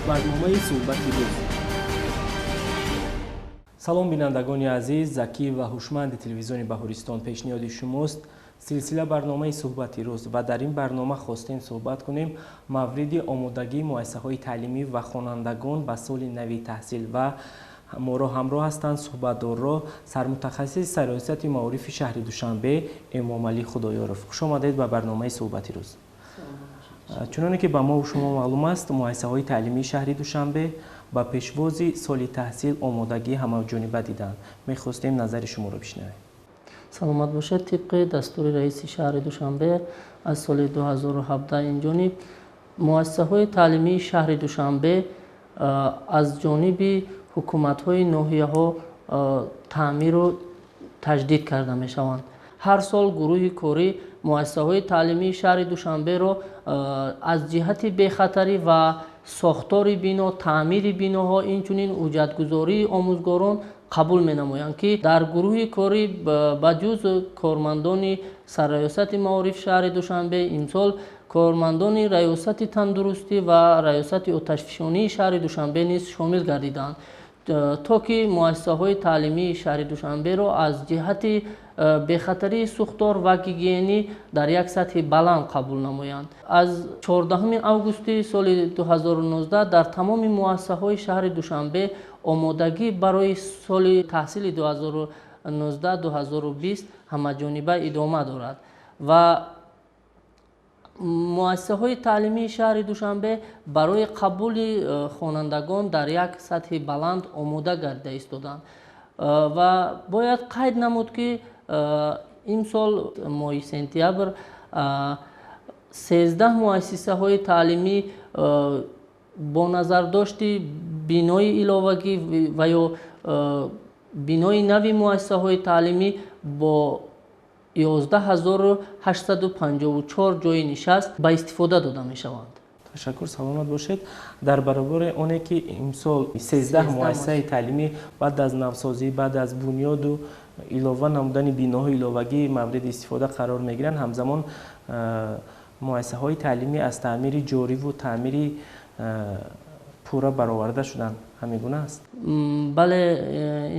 Барномаи «Суҳбати рӯз». Салом, бинандагони азиз! Закӣ ва ҳушманди телевизиони «Баҳористон» пешниҳоди шумост силсила барномаи «Суҳбати рӯз» ва дар ин барнома хостем суҳбат кунем мавриди омодагии муассисаҳои таълимӣ ва хонандагон ба соли нави таҳсил ва моро ҳамроҳ ҳастанд суҳбатдорро сармутахассиси Сарраёсати маорифи шаҳри Душанбе Эмомалӣ Худоёров. Хуш омадед ба барномаи «Суҳбати рӯз». Чуноне ки ба мову шумо маълум аст, муассисаҳои таълимии шаҳри Душанбе ба пешвози соли таҳсил омодагии ҳамаҷониба диданд. Мехостем назари шуморо бишнавем. Саломат бошед. Тибқи дастури раиси шаҳри Душанбе аз соли 2017 инҷониб муассисаҳои таълимии шаҳри Душанбе аз ҷониби ҳукуматҳои ноҳияҳо таъмиру таҷдид карда мешаванд. Ҳар сол гурӯҳи корӣ муассисаҳои таълимии шаҳри Душанберо аз ҷиҳати бехатарӣ ва сохтори бино, таъмири биноҳо, инчунин ҳуҷҷатгузории омӯзгорон қабул менамоянд, ки дар гурӯҳи корӣ ба ҷуз кормандони Сарраёсати маориф шаҳри Душанбе имсол кормандони Раёсати тандурустӣ ва Раёсати оташфишонии шаҳри Душанбе низ шомил гардиданд, то ки муассисаҳои таълимии шаҳри Душанберо аз ҷиҳати бехатарии сӯхтор ва гигиенӣ дар як сатҳи баланд қабул намоянд. Аз 14 августи соли 2019 дар тамоми муассисаҳои шаҳри Душанбе омодагӣ барои соли таҳсили 2019-2020 ҳамаҷониба идома дорад ва муассисаҳои таълимии шаҳри Душанбе барои қабули хонандагон дар як сатҳи баланд омода гардида истоданд. Ва бояд қайд намуд, ки имсол моҳи сентябр 13 муассисаҳои таълимӣ бо назардошти бинои иловагӣ ва ё бинои нави муассисаҳои таълимӣ бо 11 854 ҷойи нишаст ба истифода дода мешаванд. Ташаккур, саломат бошед. Дар баробари оне ки имсол 13 муассисаи таълимӣ баъд аз навсозӣ, баъд аз бунёду илова намудани биноҳои иловагӣ мавриди истифода қарор мегиранд, ҳамзамон муассисаҳои таълимӣ аз таъмири ҷориву таъмири пурра бароварда шуданд. Ҳамин гуна аст? Бале,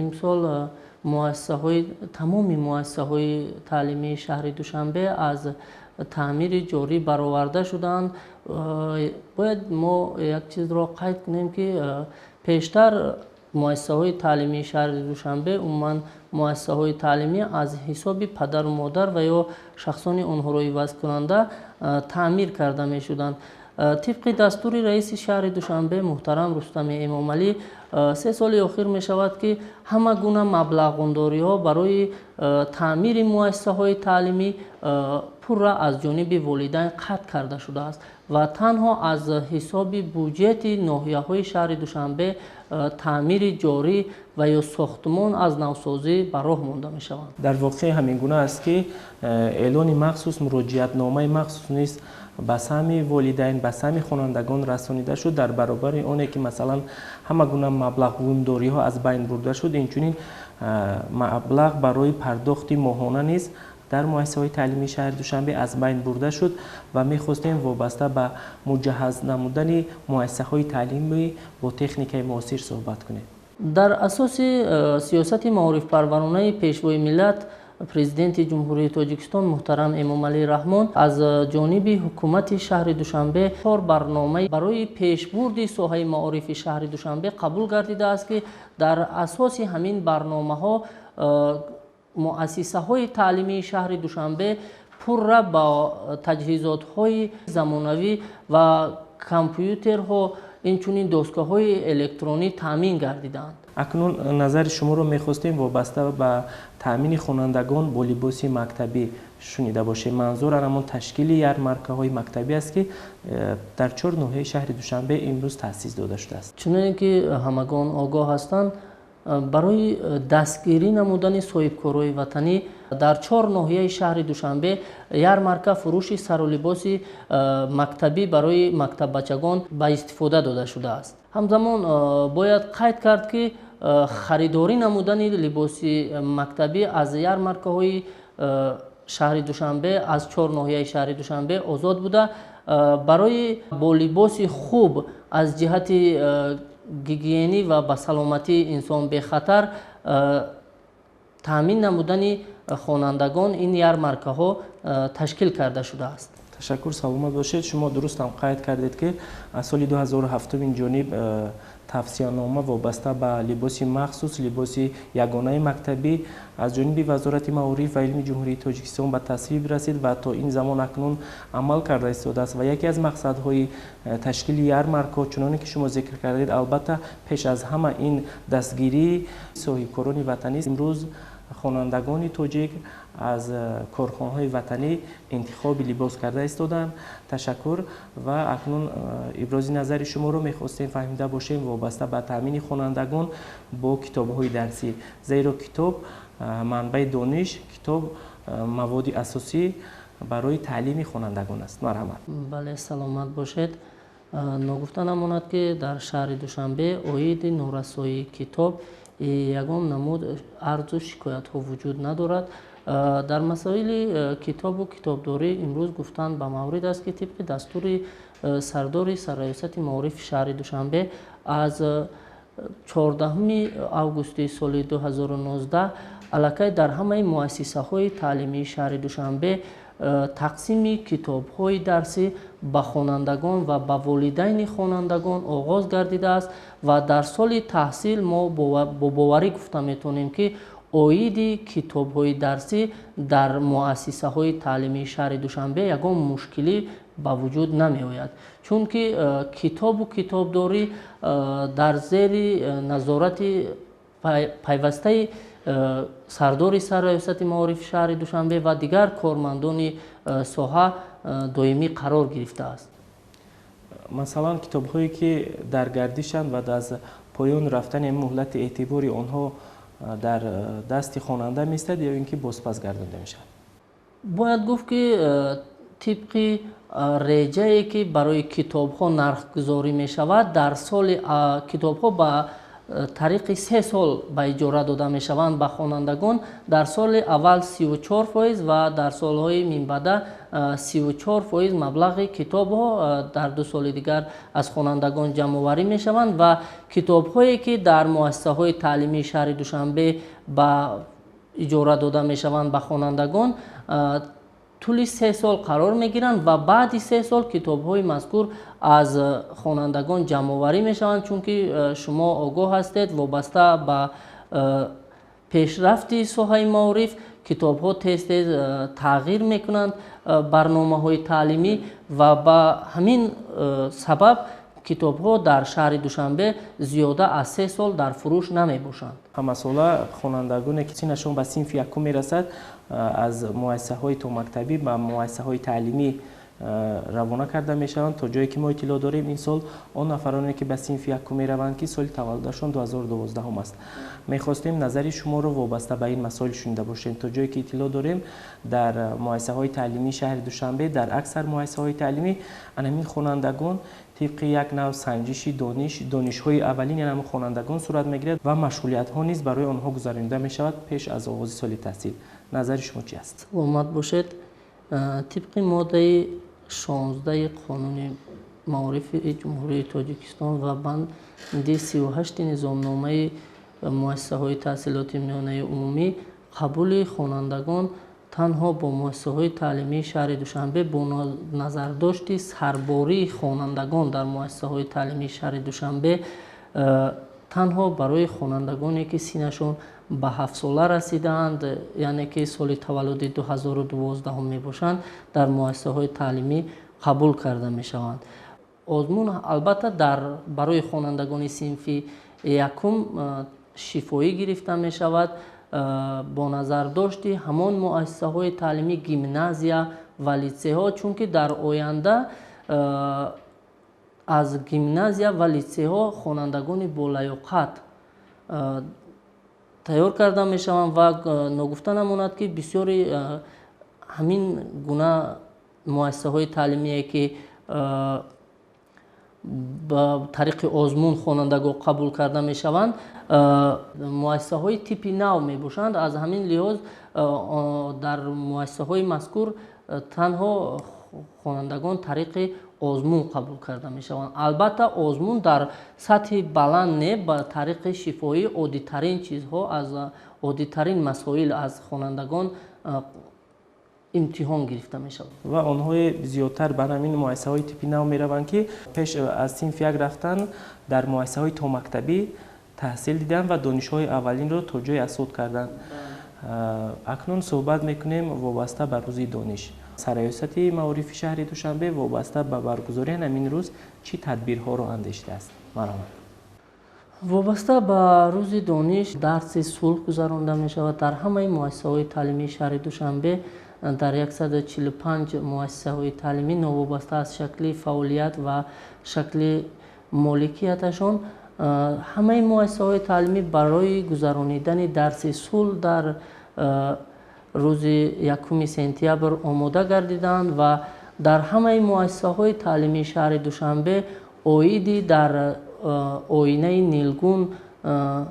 имсол муассисаҳои тамоми муассисаҳои таълимии шаҳри Душанбе аз таъмири ҷорӣ бароварда шуданд. Бояд мо як чизро қайд кунем, ки пештар муассисаҳои таълимии шаҳри Душанбе, умуман муассисаҳои таълимӣ аз ҳисоби падару модар ва ё шахсони онҳоро ивазкунанда таъмир карда мешуданд. Тибқи дастури раиси шаҳри Душанбе муҳтарам Рустами Эмомалӣ, 3 соли охир мешавад, ки ҳама гуна маблағгузориҳо барои таъмири муассисаҳои таълимӣ пурра аз ҷониби волидайн қатъ карда шудааст ва танҳо аз ҳисоби буҷети ноҳияҳои шаҳри Душанбе таъмири ҷорӣ ва ё сохтмон аз навсозӣ ба роҳ монда мешаванд. Дар воқеъ ҳамин гуна аст, ки эълони махсус, муроҷиатномаи махсус низ ба самъи волидайн, ба самъи хонандагон расонида шуд. Дар баробари оне ки, масалан, ҳама гуна маблағгузориҳо аз байн бурда шуд, инчунин маблағ барои пардохти моҳона низ дар муассисаҳои таълимии шаҳри Душанбе аз байн бурда шуд. Ва мехостем вобаста ба муҷаҳҳаз намудани муассисаҳои таълимӣ бо техникаи муосир суҳбат кунем. Дар асоси сиёсати маорифпарваронаи Пешвои миллат, Президенти Ҷумҳурии Тоҷикистон муҳтарам Эмомалӣ Раҳмон, аз ҷониби ҳукумати шаҳри Душанбе чор барнома барои пешбурди соҳаи маорифи шаҳри Душанбе қабул гардидааст, ки дар асоси ҳамин барномаҳо муассисаҳои таълимии шаҳри Душанбе пурра ба таҷҳизотҳои замонавӣ ва компютерҳо, инчунин доскаҳои электронӣ таъмин гардиданд. Акнун назари шуморо мехостем вобаста ба таъмини хонандагон бо либоси мактабӣ шунида бошем. Манзур ҳамон ташкили ярмаркаҳои мактабӣ аст, ки дар чор ноҳияи шаҳри Душанбе имрӯз таъсис дода шудааст. Чуноне ки ҳамагон огоҳ ҳастанд, барои дастгирӣ намудани соҳибкорои ватанӣ дар чор ноҳияи шаҳри Душанбе ярмарка фурӯши сару либоси мактабӣ барои мактаббачагон ба истифода дода шудааст. Ҳамзамон бояд қайд кард, ки харидорӣ намудани либоси мактабӣ аз ярмаркаҳои шаҳри Душанбе, аз чор ноҳияи шаҳри Душанбе озод буда. Барои бо либоси хуб аз ҷиҳати гигиенӣ ва ба саломатии инсон бехатар таъмин намудани хонандагон ин ярмаркаҳо ташкил карда шудааст. Ташаккур, саломат бошед. Шумо дуруст ҳам қайд кардед, ки аз соли 2007 ин ҷониб тавсиянома вобаста ба либоси махсус, либоси ягонаи мактабӣ аз ҷониби Вазорати маориф ва илми Ҷумҳурии Тоҷикистон ба тасвиб расид ва то ин замон акнун амал карда истодааст. Ва яке аз мақсадҳои ташкили ярмаркаҳо, чуноне ки шумо зикр кардед, албатта, пеш аз ҳама ин дастгирии соҳибкорони ватанӣ. Имрӯз хонандагони тоҷик аз корхонаҳои ватанӣ интихоби либос карда истоданд. Ташаккур. Ва акнун ибрози назари шуморо мехостем фаҳмида бошем вобаста ба таъмини хонандагон бо китобҳои дарсӣ, зеро китоб манбаи дониш, китоб маводи асосӣ барои таълими хонандагон аст. Марҳамат. Бале, саломат бошед. Ногуфта намонад, ки дар шаҳри Душанбе оиди норасоии китоб ягон намуд арзу шикоятҳо вуҷуд надорад. Дар масоили китобу китобдорӣ имрӯз гуфтан ба маврид аст, ки тибқи дастури сардори Сарраёсати маорифи шаҳри Душанбе аз 14 августи соли 2019 аллакай дар ҳамаи муассисаҳои таълимии шаҳри Душанбе тақсими китобҳои дарсӣ ба хонандагон ва ба волидайни хонандагон оғоз гардидааст. Ва дар соли таҳсил мо бо боварӣ гуфта метавонем, ки оиди китобҳои дарсӣ дар муассисаҳои таълимии шаҳри Душанбе ягон мушкилӣ ба вуҷуд намеояд, чунки китобу китобдорӣ дар зери назорати пайвастаи сардори Сарраёсати маорифи шаҳри Душанбе ва дигар кормандони соҳа доимӣ қарор гирифтааст. Масалан, китобҳое ки дар гардишанд ва аз поён рафтани муҳлати эътибори онҳо дар дасти хонанда меистад ё ин ки бозпас гардонда мешавад? Бояд гуфт, ки тибқи реҷае ки барои китобҳо нархгузорӣ мешавад, дар соли китобҳо ба тариқи 3 сол ба иҷора дода мешаванд ба хонандагон. Дар соли аввал 34% ва дар солҳои минбаъда 34% маблағи китобҳо дар 2 соли дигар аз хонандагон ҷамъоварӣ мешаванд. Ва китобҳое ки дар муассисаҳои таълимии шаҳри Душанбе ба иҷора дода мешаванд ба хонандагон, тӯли 3 сол қарор мегиранд ва баъди 3 сол китобҳои мазкур аз хонандагон ҷамъоварӣ мешаванд, чунки шумо огоҳ ҳастед, вобаста ба пешрафти соҳаи маориф китобҳо тез тез тағйир мекунанд, барномаҳои таълимӣ, ва ба ҳамин сабаб китобҳо дар шаҳри Душанбе зиёда аз 3 сол дар фурӯш намебошанд. Ҳамасола хонандагоне ки синнашон ба синфи якум мерасад, аз муассисаҳои томактабӣ ба муассисаҳои таълимӣ равона карда мешаванд. То ҷое ки мо иттилоъ дорем, ин сол он нафароне ки ба синфи якум мераванд, ки соли таваллудашон 2012 аст, мехостем назари шуморо вобаста ба ин масоил шунида бошем. То ҷое ки иттилоъ дорем, дар муассисаҳои таълимии шаҳри Душанбе, дар аксар муассисаҳои таълимӣ ана ҳамин хонандагон тибқи як нав санҷиши дониш, донишҳои аввалин ҳамин хонандагон сурат мегирад ва машғулиятҳо низ барои онҳо гузаронида мешавад пеш аз оғози соли таҳсил. Назари шумо чи аст? Саломат бошед. Тибқи моддаи 16 Қонуни маорифи Ҷумҳурии Тоҷикистон ва банди 38 Низомномаи муассисаҳои таҳсилоти миёнаи умумӣ, қабули хонандагон танҳо бо муассисаҳои таълимии шаҳри Душанбе бо назардошти сарбории хонандагон дар муассисаҳои таълимии шаҳри Душанбе танҳо барои хонандагоне ки синнашон ба 7сола расидаанд, яъне ки соли таваллуди 2012 мебошанд, дар муассисаҳои таълимӣ қабул карда мешаванд. Озмун албатта дар барои хонандагони синфи якум шифоӣ гирифта мешавад бо назардошти ҳамон муассисаҳои таълимӣ, гимназия ва литсейҳо, чунки дар оянда аз гимназия ва литсейҳо хонандагони болаёқат тайёр карда мешаванд. Ва ногуфта намонад, ки бисёри ҳамин гуна муассисаҳои таълимие ки ба тариқи озмун хонандагон қабул карда мешаванд, муассисаҳои типи нав мебошанд. Аз ҳамин лиҳоз дар муассисаҳои мазкур танҳо Хонандагон тариқи озмун қабул карда мешаванд. Албатта, озмун дар сатҳи баланд не, ба тариқи шифоҳӣ оддитарин чизҳо, аз оддитарин масоил аз хонандагон имтиҳон гирифта мешавад. Ва онҳое зиёдтар ба ҳамин муассисаҳои типи нав мераванд, ки пеш аз синфи як рафтан дар муассисаҳои томактабӣ таҳсил диданд ва донишҳои аввалинро то ҷое аз худ карданд. Акнун суҳбат мекунем вобаста ба Рӯзи дониш. Сарраёсати маорифи шаҳри Душанбе вобаста ба баргузории ҳамин рӯз чӣ тадбирҳоро андешидааст? Марҳамат. Вобаста ба Рӯзи дониш дарси сулҳ гузаронда мешавад дар ҳамаи муассисаҳои таълимии шаҳри Душанбе. Дар 145 муассисаҳои таълимӣ, новобаста аз шакли фаъолият ва шакли моликияташон, ҳамаи муассисаҳои таълимӣ барои гузаронидани дарси сулҳ дар рӯзи 1 сентябр омода гардиданд ва дар ҳамаи муассисаҳои таълимии шаҳри Душанбе оиди дар оинаи нилгун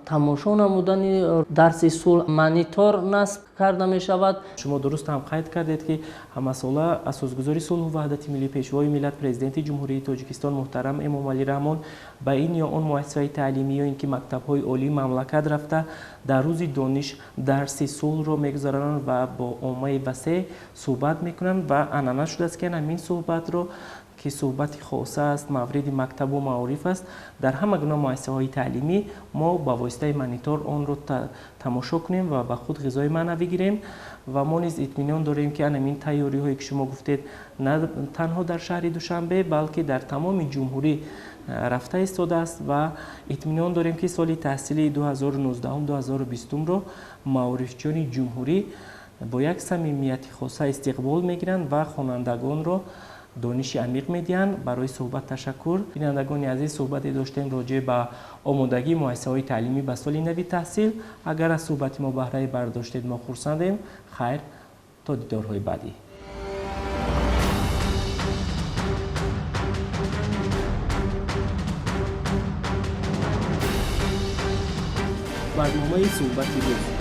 тамошо намудани дарси сулҳ монитор насб карда мешавад. Шумо дуруст ҳам қайд кардед, ки ҳамасола Асосгузори сулҳу ваҳдати миллӣ, Пешвои миллат, Президенти Ҷумҳурии Тоҷикистон муҳтарам Эмомалӣ Раҳмон ба ин ё он муассисаи таълимӣ ё ин ки мактабҳои олии мамлакат рафта, дар Рӯзи дониш дарси сулҳро мегузаронанд ва бо оммаи васеъ суҳбат мекунанд. Ва анъана шудааст, ки ҳамин суҳбатро, ки суҳбати хоса аст, мавриди мактабу маориф аст, дар ҳама гуна муассисаҳои таълимӣ мо ба воситаи монитор онро тамошо кунем ва ба худ ғизои маънавӣ гирем. Ва мо низ итминон дорем, ки ҳамин тайёриҳое, ки шумо гуфтед, на танҳо дар шаҳри Душанбе, балки дар тамоми ҷумҳурӣ рафта истодааст ва итминон дорем, ки соли таҳсили 2019-2020-ро маорифчиёни ҷумҳурӣ бо як самимияти хоса истиқбол мегиранд ва хонандагонро дониши амиқ медиҳанд. Барои суҳбат ташаккур. Бинандагони азиз, суҳбате доштем роҷеъ ба омодагии муассисаҳои таълимӣ ба соли нави таҳсил. Агар аз суҳбати мо баҳрае бардоштед, мо хурсандем. Хайр, то дидорҳои баъдӣ. Барномаи суҳбати рӯз.